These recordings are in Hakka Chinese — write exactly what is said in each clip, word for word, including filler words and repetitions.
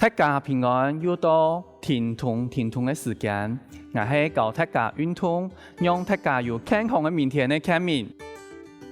大家平安，又到停動停動个時間，𠊎係教大家運動，讓大家有健康个明天个健明。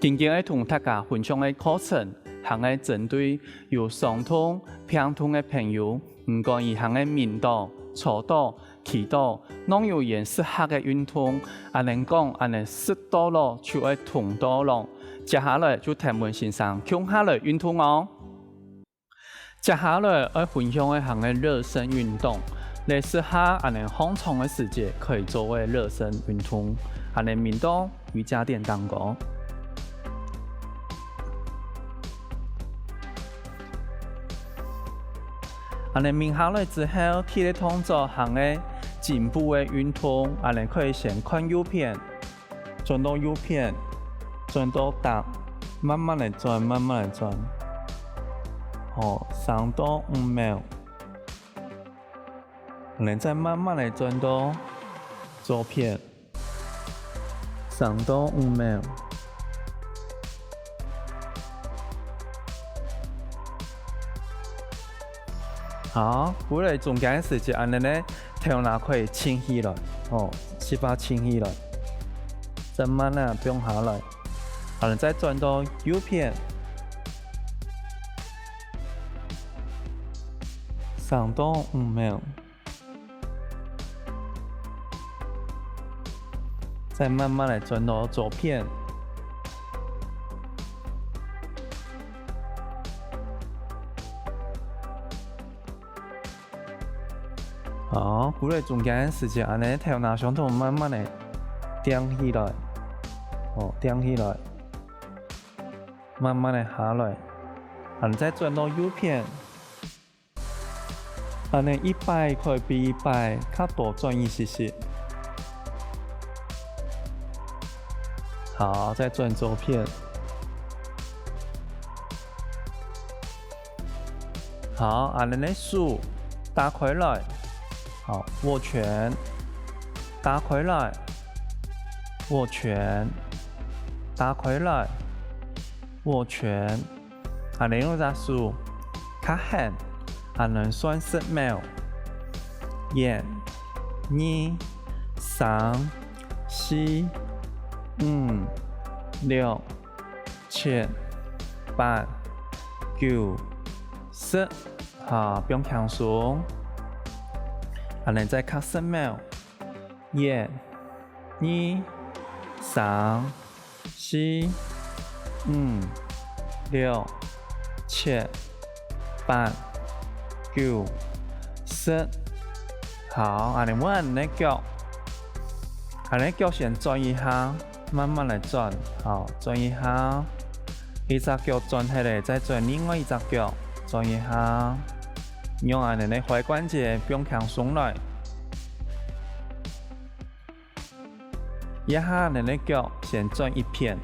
今日愛同大家分享个課程，還係針對有傷痛、病痛个朋友，毋管佢還係眠倒、坐倒、 祈禱，攏有佢適合个運動，恁樣講，恁樣食到老就愛動到老。接下來就跈𠊎先生共下來運動哦。接下來愛分享个還係熱身運動，這適合恁樣䟘床个時節可以做个熱身運動，恁樣眠倒 瑜伽墊當中。恁樣眠下來之後，企來動作還係頸部个運動，恁樣可以先看右片，轉到右片，轉到搭，慢慢來轉，慢慢來轉。好，三到五秒。 恁樣再慢慢來轉到左片，三到五秒。好，歸來中間个時節，恁樣呢，頭那可以沉起來，哦，膝巴沉起來，再慢慢放下來，恁樣再轉到右片。 三到五秒。再慢慢來轉到左片。好，歸來中間个時節，恁樣頭那上頭慢慢个頂起來，哦，頂起來，慢慢个下來，恁樣再轉到右片。 恁樣一擺可以比一擺較多轉一息息。好，再轉左片。好，恁樣个手打開來，好，握拳，打開來，握拳，打開來，握拳。 恁樣用隻手較絚，恁樣算十秒。一、二、三、四、五、六、七、八、九、十。好，放輕鬆。恁樣再較十秒。一、二、三、 四、五、六、七、八、九、十。好，恁樣換恁樣腳，恁樣腳先轉一下，慢慢來轉，好，轉一下，一隻腳轉忒咧，再轉另外一隻腳，轉一下，用恁樣个踝關節放輕鬆來。 這下恁樣个腳先轉一片。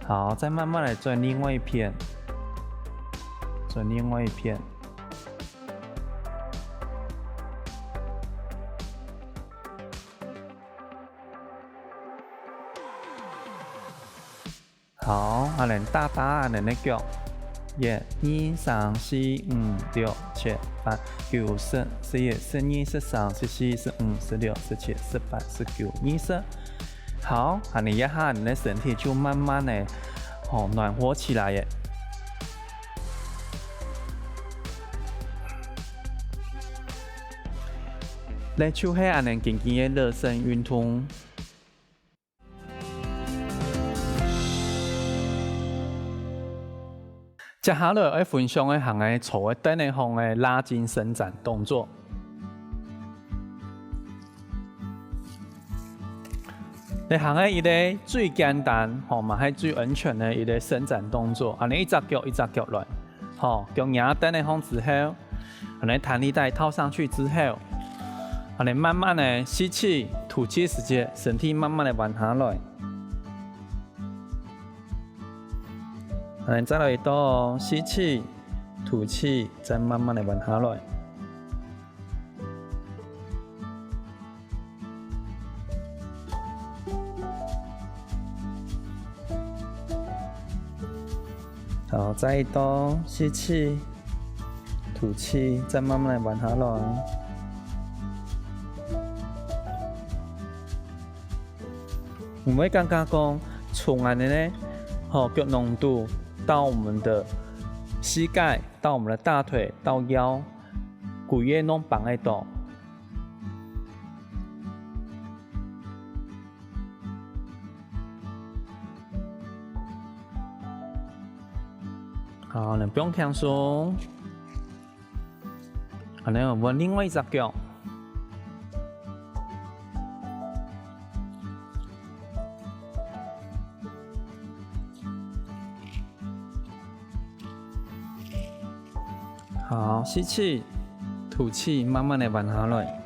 好，再慢慢來轉另外一片，轉另外一片。 好，恁樣打打恁樣个腳，一、二、三、四、五、六、七、八、九、十、十一、十二、十三、十四、十五、十六、十七、十八、十九、二十。好，恁樣一下，你个身體就慢慢个，吼，暖和起來耶。這就係恁樣簡單个熱身運動。 接下來愛分享个還係坐在凳仔項个拉筋伸展動作。這還係一個最簡單，吼，嘛係最安全个一個伸展動作。恁樣一隻腳一隻腳來，吼，腳擎凳仔項之後， 恁樣彈力帶套上去之後，恁樣慢慢个吸氣、吐氣時節，身體慢慢个彎下來。恁樣再來一到，吸氣、吐氣，再慢慢个彎下來。好，再一到，吸氣，吐氣，再慢慢來彎下來。你會感覺講，從恁樣呢，吼，腳囊肚到我們的膝蓋，到我們的大腿，到腰，歸個攏放得著。 好，恁樣放輕鬆。恁樣換另外一隻腳。好，吸氣，吐氣，慢慢的彎下來。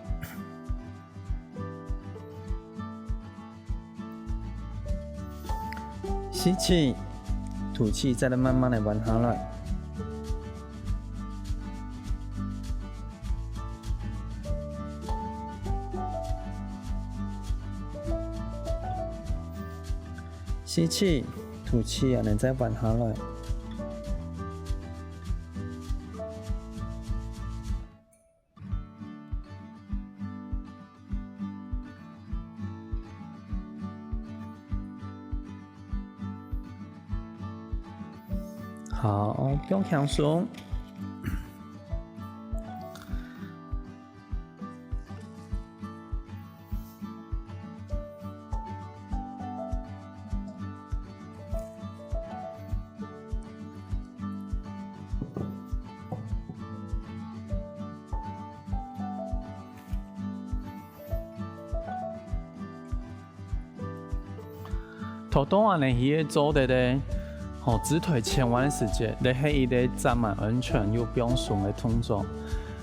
吸氣，吐氣，再來慢慢的彎下來。吸氣，吐氣，恁樣再彎下來。 好，放輕鬆。 頭到恁樣去做得个，吼，姿態前彎个時節，這係一個站穩安全又放鬆个動作。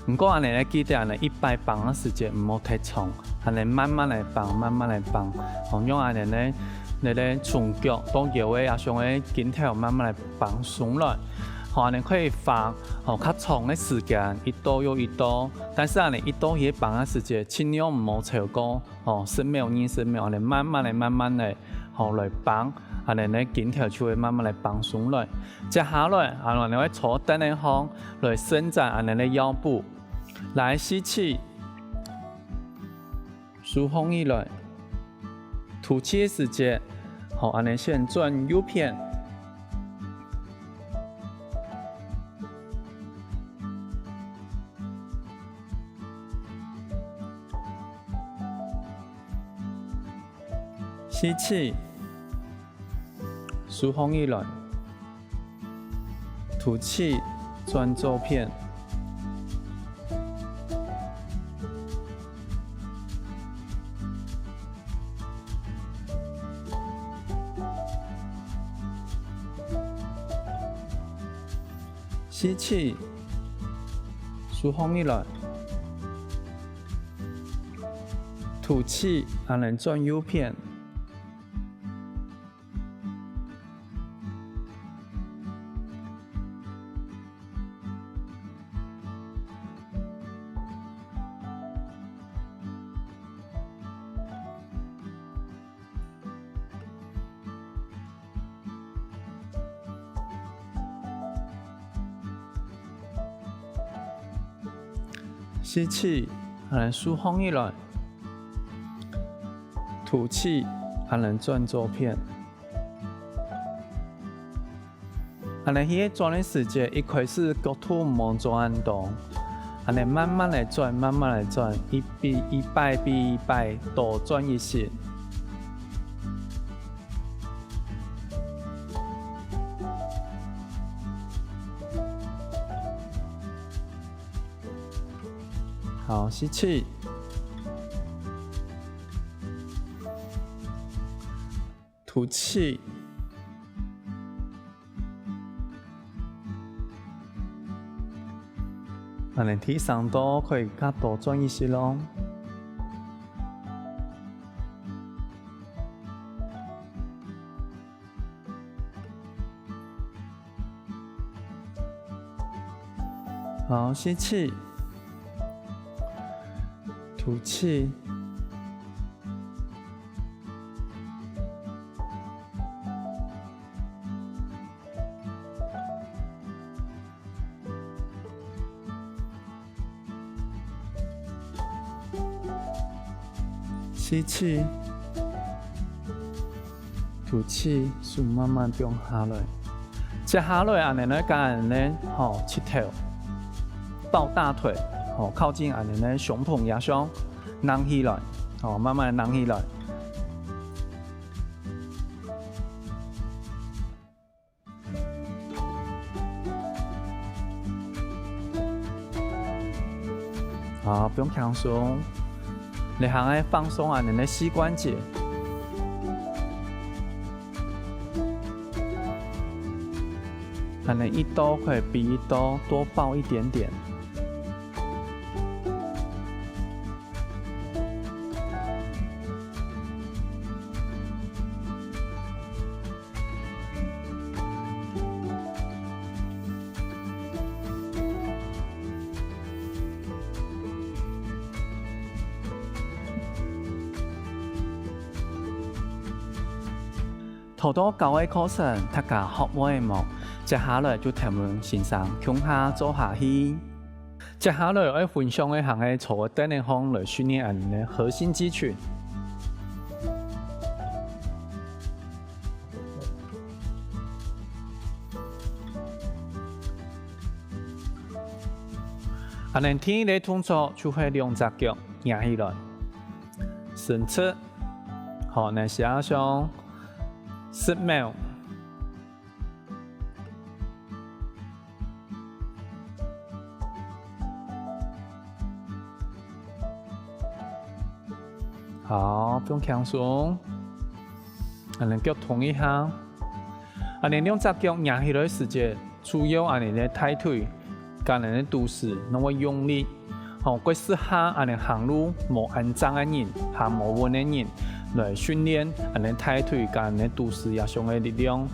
毋過恁樣呢，記得恁樣一擺挷个時節毋好忒長，恁樣慢慢來挷，慢慢來挷，吼，讓恁樣呢，你个從腳到腰仔啊，上个筋頭慢慢來放鬆來。吼，恁樣可以花，吼，較長个時間，一到又一到。但是恁樣一到去挷个時節，盡量毋好超過 吼，十秒、二十秒，恁樣慢慢來、慢慢來，吼，來挷，恁樣呢，筋頭就會慢慢來放鬆來。接下來，恁樣呢，會坐凳仔項來伸展恁樣个腰部。來，吸氣，收放起來。吐氣个時節，吼，恁樣先轉右片。 吸氣，收放起來。吐氣，轉左片。 吸氣，收放起來。吐氣，恁樣轉右片。 吸氣，恁樣收放起來。吐氣，恁樣轉左片。 恁樣去轉个時節，一開始角度毋好轉恁多，恁樣慢慢來轉，慢慢來轉，一比，一擺比一擺多轉一息。好，吸氣。 吐氣。恁樣第三到可以較多轉一息囉。好，吸氣，吐氣。吸氣，吐氣，手慢慢放下來。接下來，恁呢呢，將恁呢，吼，膝頭抱大腿，吼，靠近恁呢呢，胸脯也想硬起來，吼，慢慢硬起來。 好，放輕鬆。這下愛放鬆恁呢个膝關節，恁呢一度可以比一度多抱一點點。 頭到教个課程，大家學會無？接下來就跈𠊎先生共下做下去。接下來愛分享个還係坐等个項來訓練𠊎等个核心肌群。 恁呢第一个動作就係兩隻腳擎起來，伸直，好，來試下想十秒。 好，放輕鬆。恁呢腳動一下。恁呢兩隻腳擎起來个時節，主要恁呢个大腿，跟恁呢肚屎，攏會用力。吼，過適合恁呢行路無恁正个人，行無穩个人，來訓練恁呢大腿跟恁呢肚屎這項个力量。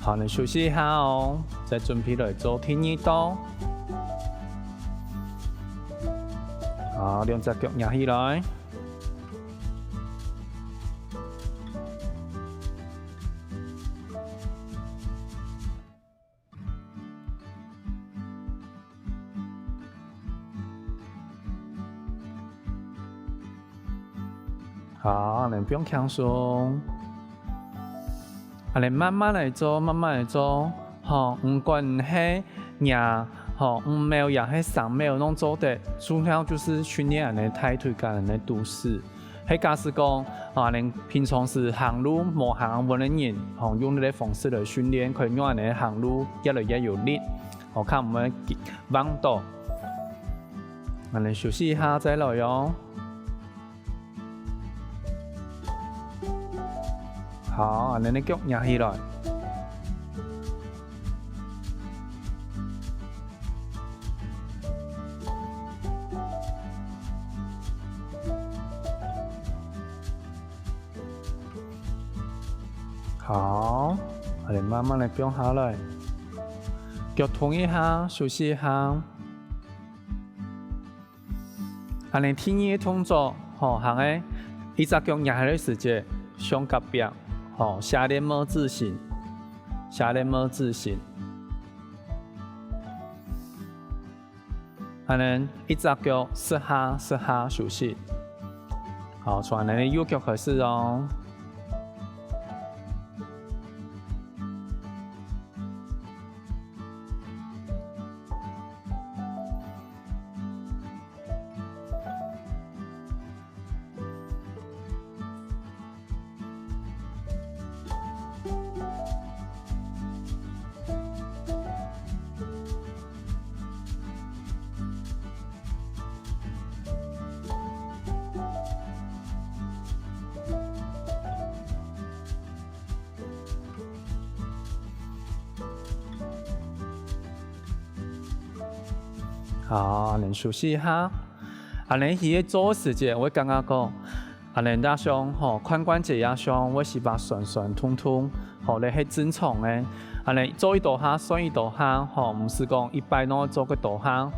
好，你休息一下哦，再準備來做第二道。好，兩隻腳擎起來。 好，恁呢放輕鬆。恁呢慢慢來做，慢慢來做。吼，毋管係擎，吼，五秒也係三秒攏做得，主要就係訓練恁呢大腿跟恁呢肚屎。係假使講，啊，恁呢平常時行路無行穩个人，吼，用這个方式來訓練，可以讓恁呢行路越來越有力，吼，較毋會彎倒。恁呢休息一下再來哦。 好，恁呢腳擎起來。好，恁呢慢慢來放下來。腳動一下，休息一下。 恁呢第二个動作，吼，還係一隻腳擎起來个時節，向隔壁，吼，下練麼字形，下練麼字形。恁呢一隻腳十下，十下休息。好，從恁呢右腳開始哦。 好，恁呢休息一下。恁呢佢个做个時節，𠊎感覺講，恁呢也像，吼，髖關節也像會時把痠痠痛痛，吼，這係正常个。恁呢做幾多下算幾多下，吼，毋使講一擺攏做幾多下。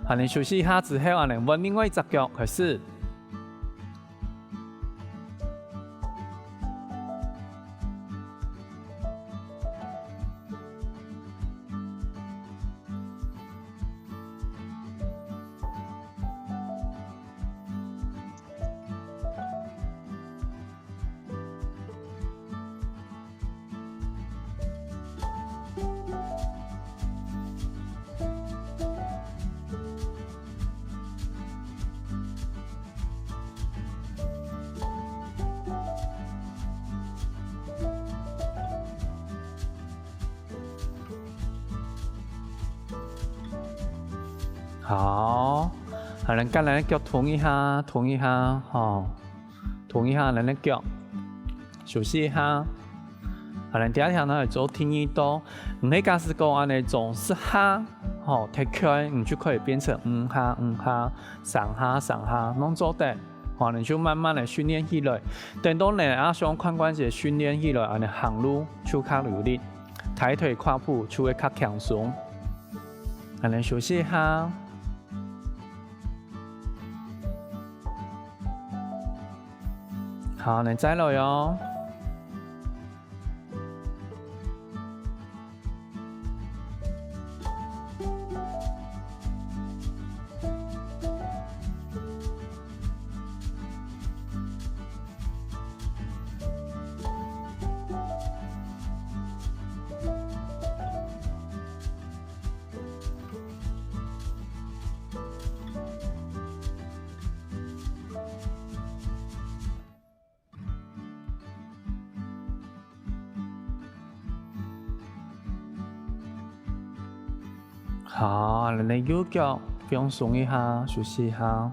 恁呢休息一下之後，恁呢換另外一隻腳開始。好，恁樣，恁樣腳動一下，動一下，吼，動一下，恁樣腳，休息一下。恁樣，第二條呢，來做第二到。你假使講恁樣做十下，吼，忒𤸁，你就可以變成五下、五下、三下、三下，攏做得。吼，你就慢慢的訓練起來。等到你啊，像髖關節訓練起來，恁樣行路就較流利，抬腿跨步就會較輕鬆。 恁樣休息一下。好，恁樣再來哦。 好，恁樣右腳放鬆一下，休息一下。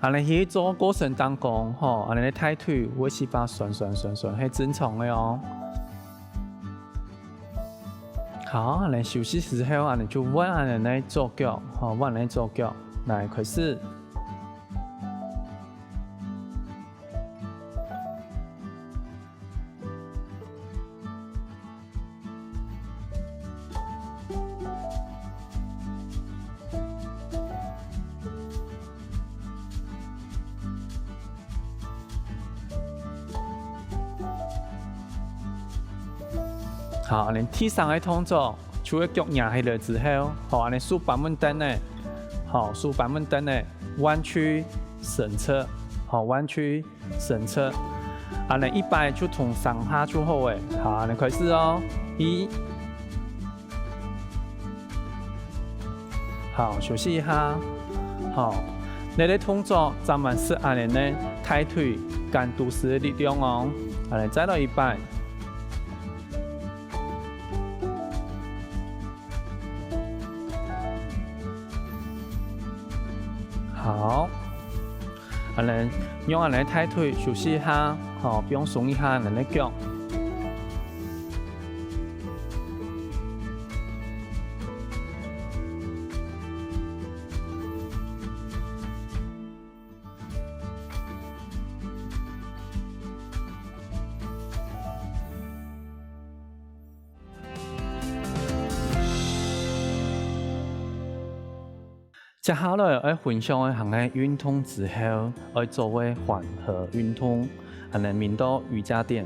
恁樣去做過程當中，吼，恁樣个大腿會使把酸酸酸酸，係正常个哦。好，恁樣休息時候，恁樣就換恁樣个左腳，吼，換恁樣左腳，來，開始。 好，恁樣第三个動作，就係腳擎起來之後，好，恁樣手扳穩凳仔，好，手扳穩凳仔，彎曲、伸直，好，彎曲、伸直。恁樣一擺就動三下就好了。好，恁樣開始哦。一， 好，休息一下。好，這個動作專門使恁樣呢，大腿跟肚屎个力量哦。恁樣再來一擺。好，恁樣用恁樣大腿休息一下，好，放鬆一下恁樣个腳。 接下來愛分享个還係運動之後愛做个緩和運動，恁樣名叫瑜伽墊。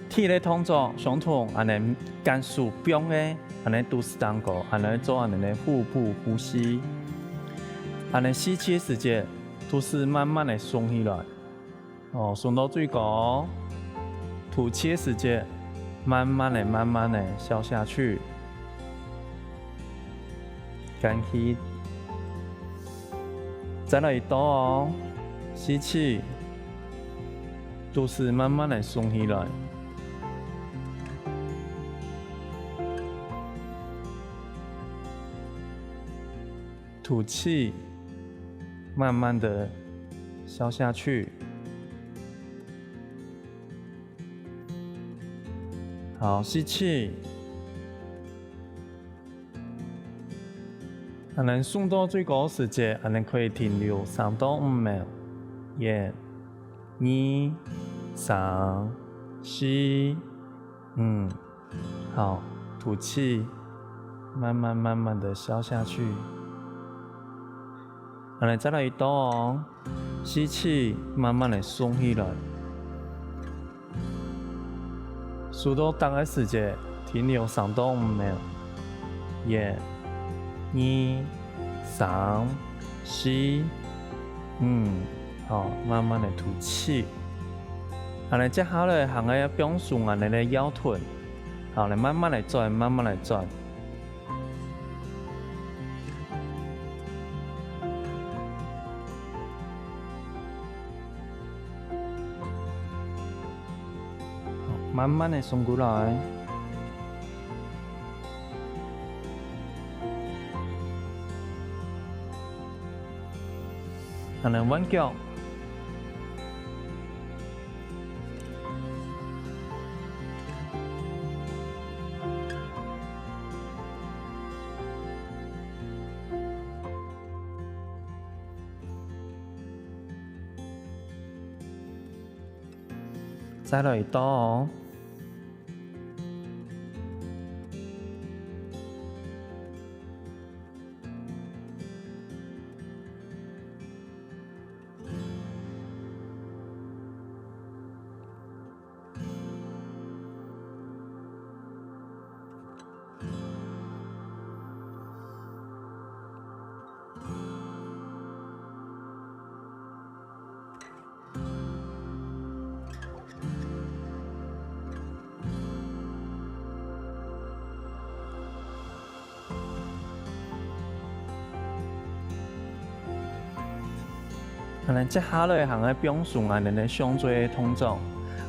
第一個動作相同，恁樣𢯭手放个，恁樣肚屎頂高，恁樣做恁樣个腹部呼吸。恁樣吸氣个時節，肚屎慢慢个聳起來，哦，聳到最高。吐氣个時節，慢慢个、慢慢个消下去。 掞起。再來一到哦，吸氣，肚屎慢慢个聳起來。吐氣，慢慢个消下去。好，吸氣。 恁樣送到最高時節，恁樣可以停留三到五秒。一、二、三、四、五。好，吐氣，慢慢慢慢的消下去。恁樣再來一到哦，吸氣，慢慢的送起來。 收到頂个時節，停留三到五秒。一、二、三、四、五，好，慢慢的吐氣。恁樣接下來還愛放鬆恁樣个腰臀，好，來慢慢來轉，慢慢來轉。慢慢个送過來。恁樣換腳。 再來一道。 恁樣接下來還愛放鬆恁樣个上嘴个動作，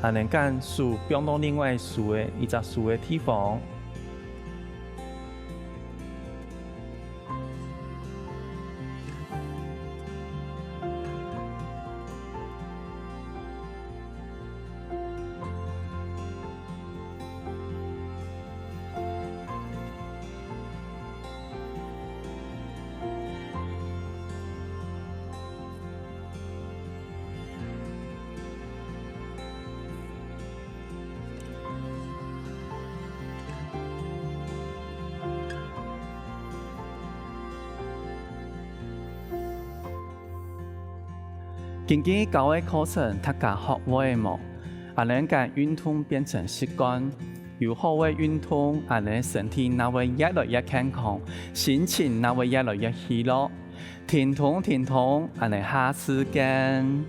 恁樣將手放到另外一隻手个，一隻手个地方。 今晡教个課程，大家學會無？恁樣將運動變成習慣，有好个運動，恁樣身體正會越來越健康，心情正會越來越喜樂。停動，停動，恁樣下次見。